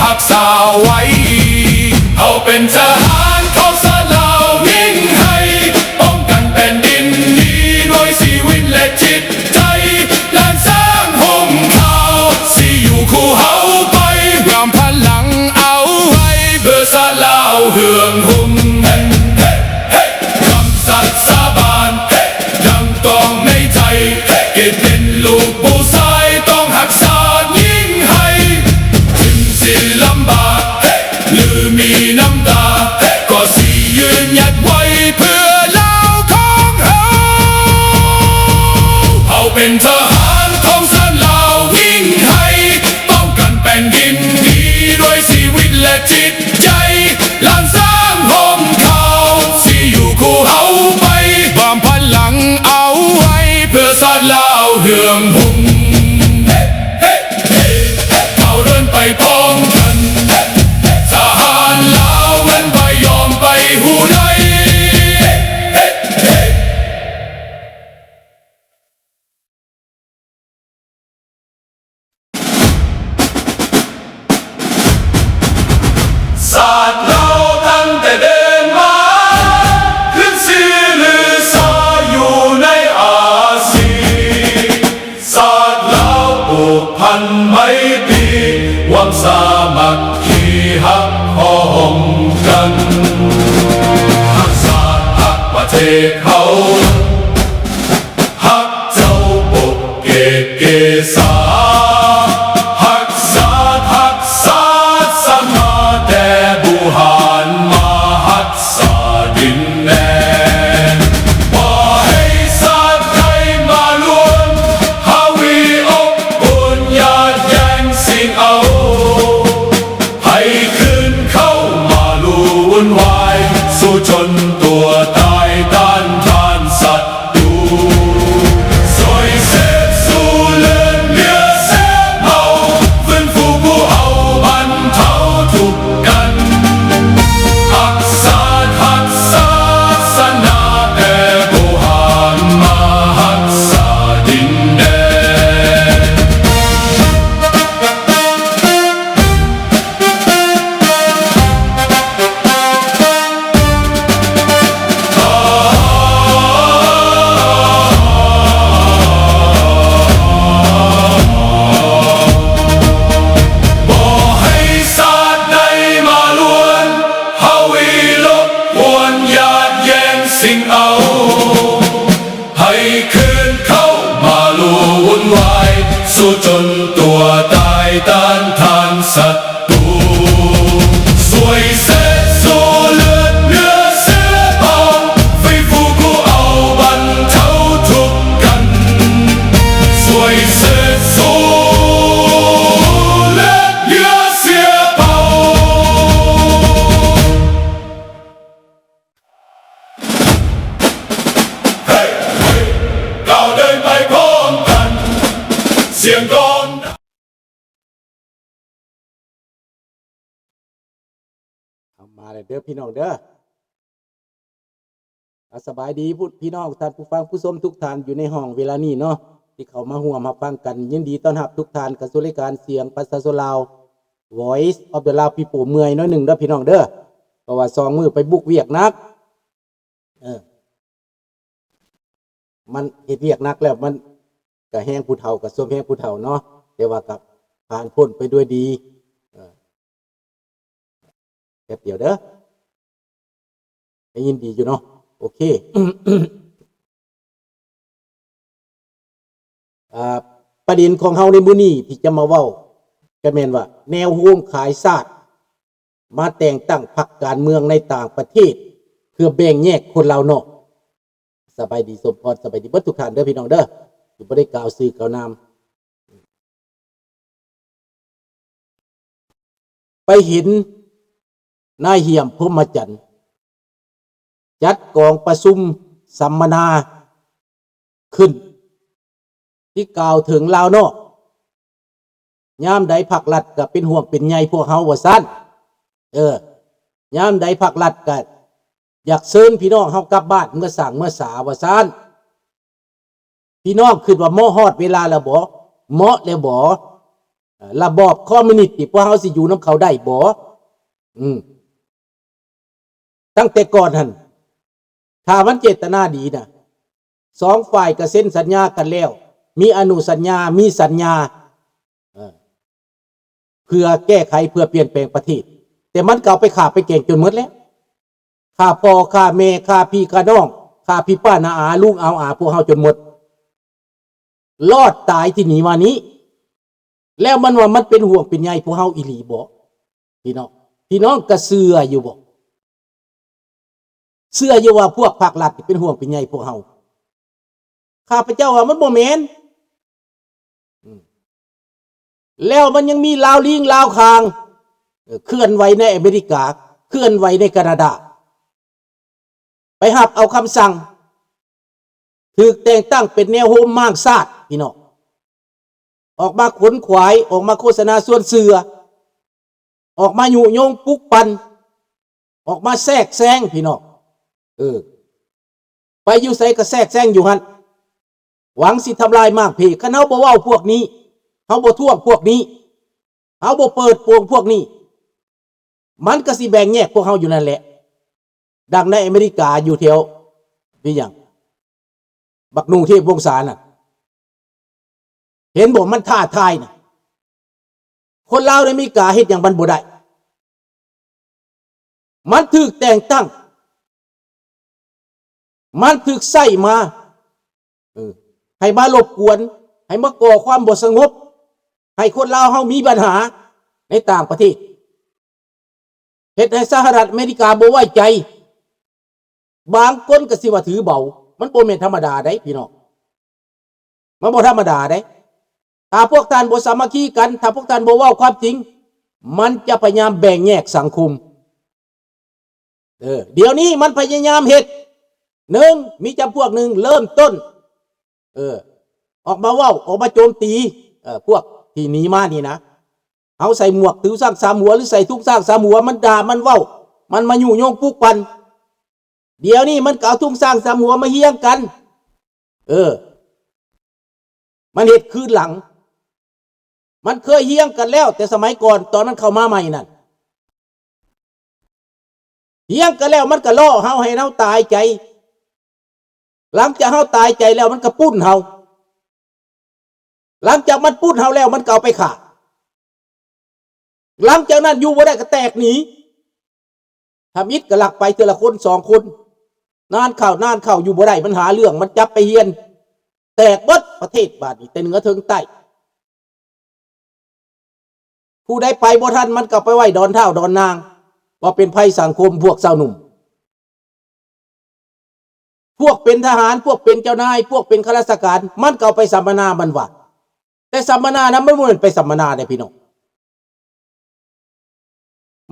ຮັກສາໄວ້. ເຮົາເປັນທະຫານຂອງຊາດລາວ ຍິງໃຫ້ປ້ອງກັນແຜ່ນດິນນີ້ ດ້ວຍຊີວິດ ແລະ ຈິດໃຈ. ລ້ານຊ້າງຫົ່ມຂາວ ຊິຢູ່ຄູ່ເຮົາໄປ. ຮວມພະລັງເອົາໄວ້ ເພື່ອຊາດລາວເຮືອງຮຸ່ງ. ເຮົ ກຳສັດສາບານ ເຮົ ຍັງຕ້ອງໃນໃຈ ເກີດເປັນລູກຜູ້ຊາຍ ຕ້ອງຮັກຊາດຍິງໃຫ້ ເຖິງຊິລຳບາກ ເຮົ ຫຼືມີນ້ຳຕາ ເຮົ ກໍຊິຢືນຫຍັດໄວ້ ເພື່ອລາວຂອງເຮົາ. ເຮົາເປັນທະຫານຂອງຊາດລາວ ຍິງໃຫ້ປ້ອງກັນແຜ່ນດິນນີ້ ດ້ວຍຊີວິດ ແລະ ຈິດໃຈ. ລ້ານຊ້າງຫົ່ມຂາວ ຊິຢູ່ຄູ່ເຮົາໄປ. ຮວມພະລັງເອົາໄວ້ ເພື່ອຊາດລາວເຮືອງຮຸ່ງ. ເຮົ ເຮົ ເຮົ ເຮົ ເຮົາເດີນໄປພ້ອມກັນ. ເຮົ ເຮົ ທະຫານລາວ ເຮົ ບໍ່ຍອມໄປຮູ້ໃດ. ເຮົ ເຮົ ເຮົ ເຮົ ຊາດລາວຕັ້ງແຕ່ເດີນມາ ຂຶ້ນຊື່ລືຊາຢູ່ໃນອາຊີ. ຊາດລາວຜູກພັນໄມຕີ ຄວາມສາມັກຄີຮັກພ້ອມກັນ. ຮັກຊາດຮັກປະເທດເຮົາ ຮັກເຈົ້າປົກເກກເກສາ, ຮັກຊາດຮັກສາສະໜາ, ແຕ່ບູຮານມາຮັກສາດິນແດນ. ບໍ່ໃຫ້ຊາດໃດມາລວນ ຫາວີອົບອຸ່ນ ຢາດແຍ່ງຊິງເອົາ. ໃຫ້ຄືນເຂົ້າມາລຸ່ນວາຍ ສູ້ຈົນຕົວຕາຍຕ້ານທານສັດຕູ. ຊ່ວຍເສດຊູເລືອດເຫຼືອເສດເຜົາ ຟື້ນຟູຜູ້ເຮົາບັນເທົາທຸກກັນ. ຮັກຊາດຮັກສາສະໜາ ແຕ່ບູຮານມາຮັກສາດິນແດນ. ບໍ່ໃຫ້ຊາດໃດມາລວນ ຫາວີລົບກວນ ຢາດແຍ່ງຊິງເອົາ. ໃຫ້ຄືນເຂົ້າມາລຸ່ນວາຍ ສູ້ຈົນຕົວຕາຍຕ້ານທານສັດຕູ. ຊ່ວຍເສດຊູເລືອດເຫຼືອເສດເຜົາ ຟື້ນຟູຜູ້ເອົາບັນເທົາທຸກກັນ. ຊ່ວຍເສດຊູເລືອດເຫຼືອເສດເຜົາ. ເຮີ້ຍ ເຮີ້ຍ ກ້າວເດີນໄປພ້ອມກັນ ສຽງກອງ. ເອົາ ມາແລ້ວເດີພີ່ນ້ອງເດີ. ອາ ສະບາຍດີພີ່ນ້ອງທ່ານຜູ້ຟັງຜູ້ຊົມທຸກທ່ານຢູ່ໃນຫ້ອງເວລານີ້ເນາະ ທີ່ເຂົ້າມາຮ່ວມຮັບຟັງກັນ. ຍິນດີຕ້ອນຮັບທຸກທ່ານເຂົ້າສູ່ລາຍການສຽງປະຊາຊົນລາວ Voice of the Lao People. ເມື່ອຍໜ້ອຍໜຶ່ງເດີພີ່ນ້ອງເດີ ເພາະວ່າສອງມື້ໄປບຸກວຽກໜັກ ເອີ ມັນເຮັດວຽກໜັກແລ້ວ ມັນກະແຮງຜູ້ເຖົ້າ ກະສົມແຮງຜູ້ເຖົ້າເນາະ ແຕ່ວ່າກະຜ່ານພົ້ນໄປດ້ວຍດີ. ເອີ ແປັບດຽວເດີ ໄດ້ຍິນດີຢູ່ເນາະ ໂອເຄ. ອ່າ ປະເດັນຂອງເຮົາໃນມື້ນີ້ທີ່ຈະມາເວົ້າ ກະແມ່ນວ່າ ແນວໂຮມຂາຍຊາດ ມາແຕ່ງຕັ້ງພັກການເມືອງໃນຕ່າງປະເທດ ເພື່ອແບ່ງແຍກຄົນລາວນອກ. ສະບາຍດີສົມພອນ ສະບາຍດີເບິດທຸກທ່ານເດີພີ່ນ້ອງເດີ ທີ່ບໍ່ໄດ້ກ່າວຊື່ກ່າວນາມ. ໄປເຫັນນາຍຫ້ຽມ ພົມມະຈັນ ຈັດກອງປະຊຸມສຳມະນາຂຶ້ນ ທີ່ກ່າວເຖິງລາວນອກ. ຍາມໃດພັກລັດກະເປັນຫ່ວງເປັນໃຍພວກເຮົາວ່າຊັ້ນ. ເອີ ຍາມໃດພັກລັດກະຢາກເຊີນພີ່ນ້ອງເຮົາກັບບ້ານເມືອສ້າງເມືອສາວ່າຊັ້ນ. ພີ່ນ້ອງຄິດວ່າເໝາະຮອດເວລາແລ້ວບໍ? ເໝາະແລ້ວບໍ? ລະບອບຄອມມິວນິດນີ້ ພວກເຮົາຊິຢູ່ນຳເຂົາໄດ້ບໍ່? ອືມ ຕັ້ງແຕ່ກ່ອນຫັ້ນ ຖ້າມັນເຈດຕະນາດີນະ ສອງຝ່າຍກໍເຊັນສັນຍາກັນແລ້ວ ມີອະນຸສັນຍາ ມີສັນຍາ ເອີ ເພື່ອແກ້ໄຂ ເພື່ອປ່ຽນແປງປະເທດ ແຕ່ມັນກໍເອົາໄປຂ້າໄປແກງຈົນໝົດແລ້ວ ຂ້າພໍ່ຂ້າແມ່ ຂ້າພີ່ຂ້ານ້ອງ ຂ້າພີ່ປ້ານ້າອາ ລຸງອາວອາ ພວກເຮົາຈົນໝົດ ລອດຕາຍທີ່ໜີມານີ້ ແລ້ວມັນວ່າມັນເປັນຫ່ວງເປັນໃຍພວກເຮົາອີ່ຫຼີບໍ່? ພີ່ນ້ອງ ພີ່ນ້ອງກະເຊື່ອຢູ່ບໍ່? ເຊື່ອຢູ່ວ່າພວກພາກລັດເປັນຫ່ວງເປັນໃຍພວກເຮົາ? ຂ້າພະເຈົ້າວ່າມັນບໍ່ແມ່ນ ອືມ ແລ້ວມັນຍັງມີລາວລີງລາວຄາງ ເອີ ເຄື່ອນໄຫວໃນອາເມລິກາ ເຄື່ອນໄຫວໃນການາດາ ໄປຮັບເອົາຄຳສັ່ງ ຖືກແຕ່ງຕັ້ງເປັນແນວໂຮມມ້າງຊາດ ພີ່ນ້ອງ ອອກມາຂົນຂວາຍ ອອກມາໂຄສະນາຊວນເຊື່ອ ອອກມາຍຸຍົງປຸກປັ່ນ ອອກມາແຊກແຊງ ພີ່ນ້ອງ ເອີ ໄປຢູ່ໃສກໍແຊກແຊງຢູ່ຫັ້ນ ຫວັງຊິທຳລາຍມ້າງເພ. ຄັນເຮົາບໍ່ເວົ້າພວກນີ້ ເຮົາບໍ່ທ້ວງພວກນີ້ ເຮົາບໍ່ເປີດໂປງພວກນີ້ ມັນກໍຊິແບ່ງແຍກພວກເຮົາຢູ່ນັ້ນແຫຼະ. ດັ່ງໃນອາເມລິກາຢູ່ແຖວ ມີຫຍັງ ບັກໜູເທບວົງສານະ ເຫັນບໍ່? ມັນທ້າທາຍນະ ຄົນລາວໃນອາເມລິກາເຮັດຫຍັງມັນບໍ່ໄດ້ ມັນຖືກແຕ່ງຕັ້ງ ມັນຖືກໃຊ້ມາ ເອີ ໃຫ້ມາລົບກວນ ໃຫ້ມາກໍ່ຄວາມບໍ່ສະຫງົບ ໃຫ້ຄົນລາວເຮົາມີບັນຫາໃນຕ່າງປະເທດ ເຮັດໃຫ້ສະຫະລັດອາເມລິກາບໍ່ໄວ້ໃຈ. ບາງຄົນກໍຊິວ່າຖືເບົາ ມັນບໍ່ແມ່ນທຳມະດາໃດ໋ພີ່ນ້ອງ ມັນບໍ່ທຳມະດາໃດ໋. ຖ້າພວກທ່ານບໍ່ສາມັກຄີກັນ ຖ້າພວກທ່ານບໍ່ເວົ້າຄວາມຈິງ ມັນຈະພະຍາຍາມແບ່ງແຍກສັງຄົມ. ເອີ ດຽວນີ້ມັນພະຍາຍາມເຮັດ ໜຶ່ງ ມີຈຳພວກໜຶ່ງເລີ່ມຕົ້ນ ເອີ ອອກມາເວົ້າ ອອກມາໂຈມຕີ ເອີ ພວກທີ່ໜີມານີ້ນະ ເຮົາໃສ່ໝວກຖືຊ້າງສາມຫົວ ຫຼືໃສ່ທຸງຊ້າງສາມຫົວ ມັນດ່າ ມັນເວົ້າ ມັນມາຍຸຍົງປຸກປັ່ນ. ດຽວນີ້ມັນກໍເອົາທຸງຊ້າງສາມຫົວມາຮຽງກັນ ເອີ ມັນເຮັດຄືນຫຼັງ. ມັນເຄີຍຮຽງກັນແລ້ວແຕ່ສະໄໝກ່ອນ ຕອນມັນເຂົ້າມາໃໝ່ນັ້ນ ຮຽງກັນແລ້ວມັນກໍລໍ້ເຮົາໃຫ້ເຮົາຕາຍໃຈ. ຫຼັງຈາກເຮົາຕາຍໃຈແລ້ວມັນກໍປຸ້ນເຮົາ. ຫຼັງຈາກມັນປຸ້ນເຮົາແລ້ວມັນກໍເອົາໄປຂ້າ. ຫຼັງຈາກນັ້ນຢູ່ບໍ່ໄດ້ກໍແຕກໜີ. ທຳອິດກໍລັກໄປເທື່ອລະຄົນສອງຄົນ. ນານເຂົ້າ ນານເຂົ້າ ຢູ່ບໍ່ໄດ້ ມັນຫາເລື່ອງ ມັນຈັບໄປຮຽນ. ແຕກເບິດປະເທດບາດນີ້ ແຕ່ເໜືອເຖິງໃຕ້. ຜູ້ໃດໄປບໍ່ທັນ ມັນກໍໄປໄວ້ດອນທ້າວດອນນາງ ວ່າເປັນໄພສັງຄົມ. ພວກຊາວໜຸ່ມ ພວກເປັນທະຫານ ພວກເປັນເຈົ້ານາຍ ພວກເປັນຂ້າລາຊະການ ມັນກໍເອົາໄປສຳມະນາ ມັນວ່າ. ແຕ່ສຳມະນານັ້ນ ມັນບໍ່ແມ່ນໄປສຳມະນາເດ້ພີ່ນ້ອງ.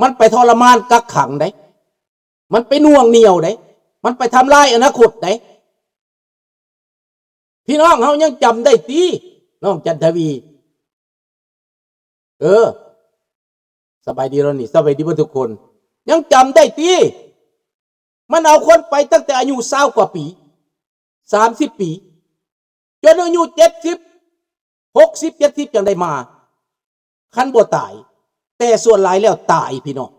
ມັນໄປທໍລະມານກັກຂັງໃດ໋ ມັນໄປໜ່ວງໜ່ຽວໃດ໋ ມັນໄປທຳລາຍອະນາຄົດໃດ໋. ພີ່ນ້ອງເຮົາຍັງຈຳໄດ້ຕິ ນ້ອງຈັນທະວີ? ເອີ ສະບາຍດີລອນນີ້ ສະບາຍດີເບິດທຸກຄົນ. ຍັງຈຳໄດ້ຕິ? ມັນເອົາຄົນໄປຕັ້ງແຕ່ອາຍຸຊາວກວ່າປີ ສາມສິບປີ ຈົນອາຍຸເຈັດສິບ ຫົກສິບ ເຈັດສິບ ຈັ່ງໄດ້ມາ ຄັນບໍ່ຕາຍ. ແຕ່ສ່ວນຫຼາຍແລ້ວຕາຍ ພີ່ນ້ອງ.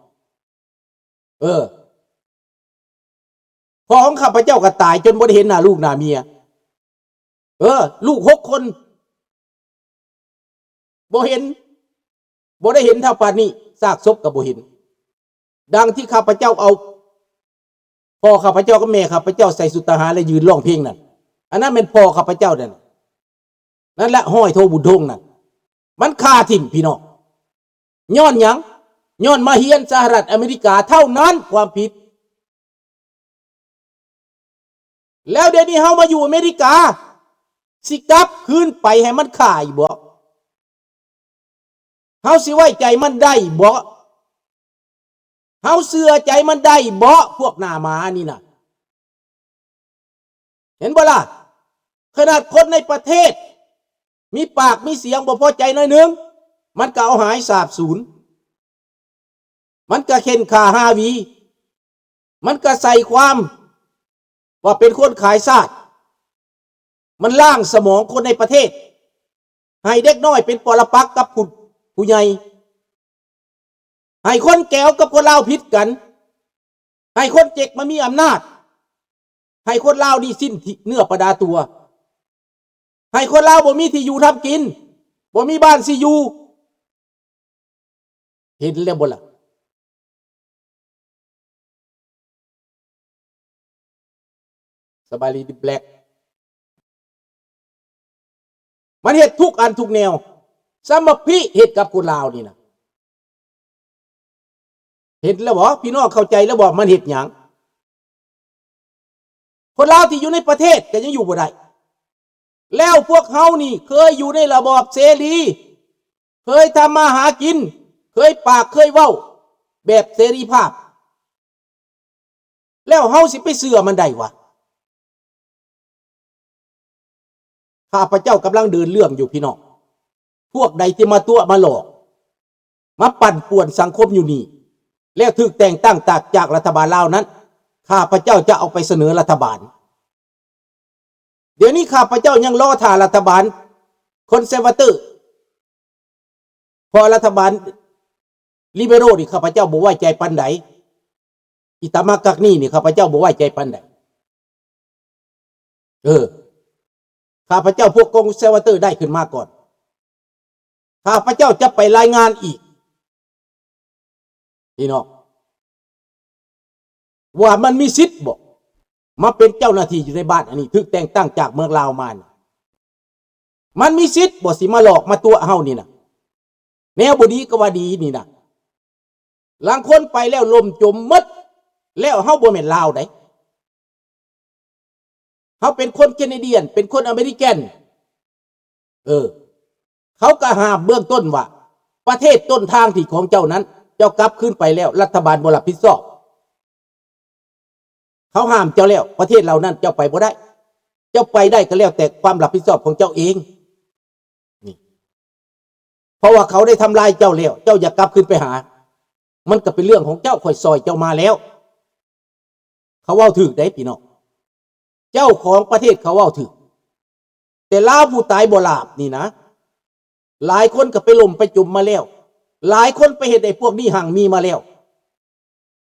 ເອີ ພໍ່ຂອງຂ້າພະເຈົ້າກໍຕາຍຈົນບໍ່ໄດ້ເຫັນໜ້າລູກໜ້າເມຍ. ເອີ ລູກຫົກຄົນ ບໍ່ເຫັນ ບໍ່ໄດ້ເຫັນເທົ່າປານນີ້ ຊາກສົບກໍບໍ່ເຫັນ. ດັ່ງທີ່ຂ້າພະເຈົ້າເອົາພໍ່ຂ້າພະເຈົ້າກັບແມ່ຂ້າພະເຈົ້າໃສ່ຊຸດທະຫານ ແລະ ຢືນຮ້ອງເພງນັ້ນ ອັນນັ້ນແມ່ນພໍ່ຂ້າພະເຈົ້ານັ້ນ. ນັ້ນແຫຼະ ຮ້ອຍໂທບຸນທົງນັ້ນ ມັນຂ້າຖິ້ມ ພີ່ນ້ອງ. ຍ້ອນຫຍັງ? ຍ້ອນມາຮຽນສະຫະລັດອາເມລິກາເທົ່ານັ້ນ ຄວາມຜິດ. ແລ້ວດຽວນີ້ເຮົາມາຢູ່ອາເມລິກາ ຊິກັບຄືນໄປໃຫ້ມັນຂ້າອີກບໍ່? ເຮົາຊິໄວ້ໃຈມັນໄດ້ບໍ່? ເຮົາເຊື່ອໃຈມັນໄດ້ບໍ່? ພວກໜ້າໝານີ້ນະ ເຫັນບໍ່ລະ? ຂະໜາດຄົນໃນປະເທດມີປາກມີສຽງບໍ່ພໍໃຈໜ້ອຍໜຶ່ງ ມັນກໍເອົາຫາຍສາບສູນ. ມັນກະເຂັ່ນຂ້າຮາວີ ມັນກະໃສ່ຄວາມວ່າເປັນຄົນຂາຍຊາດ. ມັນລ້າງສະໝອງຄົນໃນປະເທດ ໃຫ້ເດັກນ້ອຍເປັນປໍລະປັກກັບຜູ້ ຜູ້ໃຫຍ່ ໃຫ້ຄົນແກວກັບຄົນລາວຜິດກັນ ໃຫ້ຄົນເຈັກມາມີອຳນາດ ໃຫ້ຄົນລາວນີ້ສິ້ນເນື້ອປະດາຕົວ ໃຫ້ຄົນລາວບໍ່ມີທີ່ຢູ່ທຳກິນ ບໍ່ມີບ້ານຊິຢູ່ ເຫັນແລ້ວບໍ່ລະ? ສະບາຍດີ Black ມັນເຮັດທຸກອັນທຸກແນວ ສຳມະພິເຮັດກັບຄົນລາວນີ້ນະ ເຫັນແລ້ວບໍ່? ພີ່ນ້ອງເຂົ້າໃຈແລ້ວບໍ່? ມັນເຮັດຫຍັງ? ຄົນລາວທີ່ຢູ່ໃນປະເທດກໍຍັງຢູ່ບໍ່ໄດ້ ແລ້ວພວກເຮົານີ້ເຄີຍຢູ່ໃນລະບອບເສລີ ເຄີຍທຳມາຫາກິນ ເຄີຍປາກເຄີຍເວົ້າແບບເສລີພາບ ແລ້ວເຮົາຊິໄປເຊື່ອມັນໄດ້ຫວາ? ຂ້າພະເຈົ້າກຳລັງເດີນເລື່ອງຢູ່ພີ່ນ້ອງ ພວກໃດທີ່ມາຕົວະມາຫຼອກ ມາປັ່ນປ່ວນສັງຄົມຢູ່ນີ້ ແລ້ວຖືກແຕ່ງຕັ້ງຈາກ ຈາກລັດຖະບານລາວນັ້ນ ຂ້າພະເຈົ້າຈະເອົາໄປສະເໜີລັດຖະບານ. ດຽວນີ້ຂ້າພະເຈົ້າຍັງລໍຖ້າລັດຖະບານ Conservative ເພາະລັດຖະບານ Liberal ນີ້ຂ້າພະເຈົ້າບໍ່ໄວ້ໃຈປານໃດ ອີຕາມາກັກນີ້ນີ້ຂ້າພະເຈົ້າບໍ່ໄວ້ໃຈປານໃດ. ເອີ ຂ້າພະເຈົ້າພວກ Conservative ໄດ້ຂຶ້ນມາກ່ອນ ຂ້າພະເຈົ້າຈະໄປລາຍງານອີກ ພີ່ນ້ອງ ວ່າມັນມີສິດບໍ່ ມາເປັນເຈົ້າໜ້າທີ່ຢູ່ໃນບ້ານອັນນີ້ ຖືກແຕ່ງຕັ້ງຈາກເມືອງລາວມານີ້ ມັນມີສິດບໍ່ ຊິມາຫຼອກມາຕົວະເຮົານີ້ນະ ແນວບໍ່ດີກໍວ່າດີນີ້ນະ ລາງຄົນໄປແລ້ວລົ້ມຈົມໝົດ ແລ້ວເຮົາບໍ່ແມ່ນລາວໃດ ເຮົາເປັນຄົນ Canadian ເປັນຄົນອາເມລິກັນ ເອີ ເຂົາກໍຫ້າມເບື້ອງຕົ້ນວ່າ ປະເທດຕົ້ນທາງທີ່ຂອງເຈົ້ານັ້ນ ເຈົ້າກັບຄືນໄປແລ້ວ ລັດຖະບານບໍ່ຮັບຜິດຊອບ ເຂົາຫ້າມເຈົ້າແລ້ວ ປະເທດເຫຼົ່ານັ້ນເຈົ້າໄປບໍ່ໄດ້ ເຈົ້າໄປໄດ້ກໍແລ້ວແຕ່ຄວາມຮັບຜິດຊອບຂອງເຈົ້າເອງ ນີ້ ເພາະວ່າເຂົາໄດ້ທຳລາຍເຈົ້າແລ້ວ ເຈົ້າຢາກກັບຄືນໄປຫາ ມັນກໍເປັນເລື່ອງຂອງເຈົ້າ ຂ້ອຍຊ່ອຍເຈົ້າມາແລ້ວ ເຂົາເວົ້າຖືກເດ້ພີ່ນ້ອງ ເຈົ້າຂອງປະເທດເຂົາເວົ້າຖືກ ແຕ່ລາວຜູ້ຕາຍບໍ່ຫຼາບນີ້ນະ ຫຼາຍຄົນກໍໄປລົ້ມໄປຈົມມາແລ້ວ ຫຼາຍຄົນໄປເຮັດໃຫ້ພວກນີ້ຮັ່ງມີມາແລ້ວ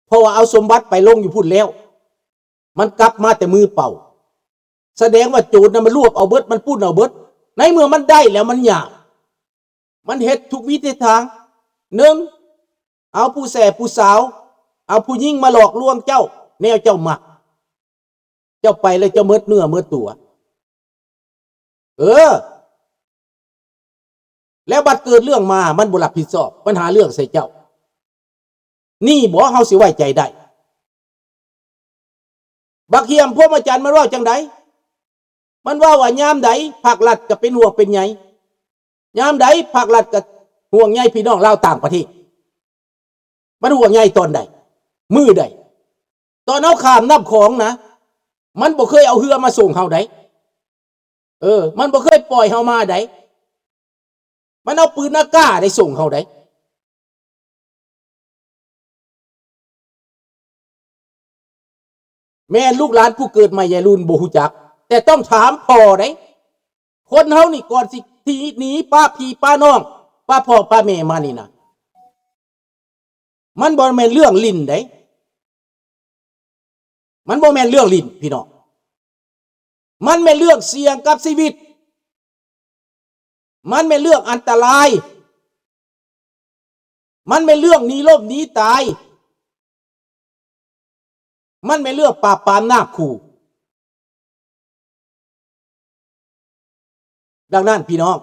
ເພາະວ່າເອົາສົມບັດໄປລົງຢູ່ພຸ້ນແລ້ວ ມັນກັບມາແຕ່ມືເປົ່າ ສະແດງວ່າໂຈນນະມັນລວບເອົາເບິດ ມັນປຸ້ນເອົາເບິດ ໃນເມື່ອມັນໄດ້ແລ້ວມັນຢາກ ມັນເຮັດທຸກວິທີທາງ ໜຶ່ງ ເອົາຜູ້ແຊຜູ້ສາວ ເອົາຜູ້ຍິງມາຫຼອກລວງເຈົ້າ ແນວເຈົ້າມັກ ເຈົ້າໄປແລ້ວເຈົ້າໝົດເນື້ອໝົດຕົວ ເອີ ແລ້ວບັດເກີດເລື່ອງມາ ມັນບໍ່ຮັບຜິດຊອບ ມັນຫາເລື່ອງໃສ່ເຈົ້າ ນີ້ບໍເຮົາຊິໄວ້ໃຈໄດ້? ບັກຫ້ຽມ ພົມມະຈັນ ມັນເວົ້າຈັ່ງໃດ? ມັນເວົ້າວ່າຍາມໃດພາກລັດກໍເປັນຫ່ວງເປັນໃຍ ຍາມໃດພາກລັດກໍຫ່ວງໃຍພີ່ນ້ອງລາວຕ່າງປະເທດ ມັນຫ່ວງໃຍຕອນໃດ? ມື້ໃດ? ຕອນເຮົາຂ້າມນ້ຳຂອງນະ ມັນບໍ່ເຄີຍເອົາເຮືອມາສົ່ງເຮົາໃດ ເອີ ມັນບໍ່ເຄີຍປ່ອຍເຮົາມາໃດ ມັນເອົາປືນອາກາໄດ້ສົ່ງເຮົາໃດ. ແມ່ນລູກຫຼານຜູ້ເກີດໃໝ່ໃຫຍ່ລຸ້ນບໍ່ຮູ້ຈັກ ແຕ່ຕ້ອງຖາມພໍ່ເດ້. ຄົນເຮົານີ້ກ່ອນຊິ ທີ່ໜີປະພີ່ປະນ້ອງ ປະພໍ່ປະແມ່ມານີ້ນະ ມັນບໍ່ແມ່ນເລື່ອງຫຼິ້ນເດ້. ມັນບໍ່ແມ່ນເລື່ອງຫຼິ້ນພີ່ນ້ອງ ມັນແມ່ນເລື່ອງສ່ຽງກັບຊີວິດ ມັນແມ່ນເລື່ອງອັນຕະລາຍ ມັນແມ່ນເລື່ອງໜີລົ້ມໜີຕາຍ ມັນແມ່ນເລື່ອງປາບປາມນາບຂູ່. ດັ່ງນັ້ນພີ່ນ້ອງ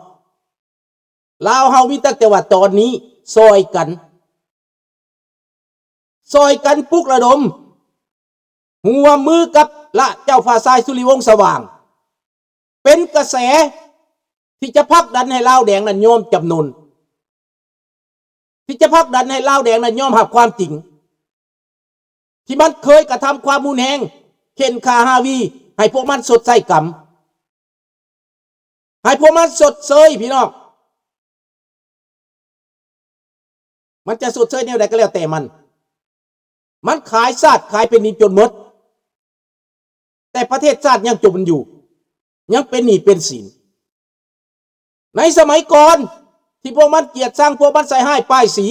ລາວເຮົາມີຕັ້ງແຕ່ວ່າຕອນນີ້ຊ່ອຍກັນ ຊ່ອຍກັນປຸກລະດົມ ຮ່ວມມືກັບລະເຈົ້າຟ້າຊາຍສຸລິວົງສະຫວ່າງ ເປັນກະແສທີ່ຈະຜັກດັນໃຫ້ລາວແດງນັ້ນຍອມຈຳນົນ ທີ່ຈະຜັກດັນໃຫ້ລາວແດງນັ້ນຍອມຮັບຄວາມຈິງ ທີ່ມັນເຄີຍກະທຳຄວາມຮຸນແຮງ ເຂັ່ນຂ້າຮາວີ ໃຫ້ພວກມັນຊົດໃຊ້ກຳ ໃຫ້ພວກມັນຊົດເຊີຍພີ່ນ້ອງ. ມັນຈະຊົດເຊີຍແນວໃດກໍແລ້ວແຕ່ມັນ ມັນຂາຍຊາດຂາຍແຜ່ນດິນຈົນໝົດ ແຕ່ປະເທດຊາດຍັງຈົນຢູ່ ຍັງເປັນໜີ້ເປັນສິນ. ໃນສະໄໝກ່ອນ ທີ່ພວກມັນກຽດຊັງ, ພວກມັນໃສ່ຮ້າຍປ້າຍສີ.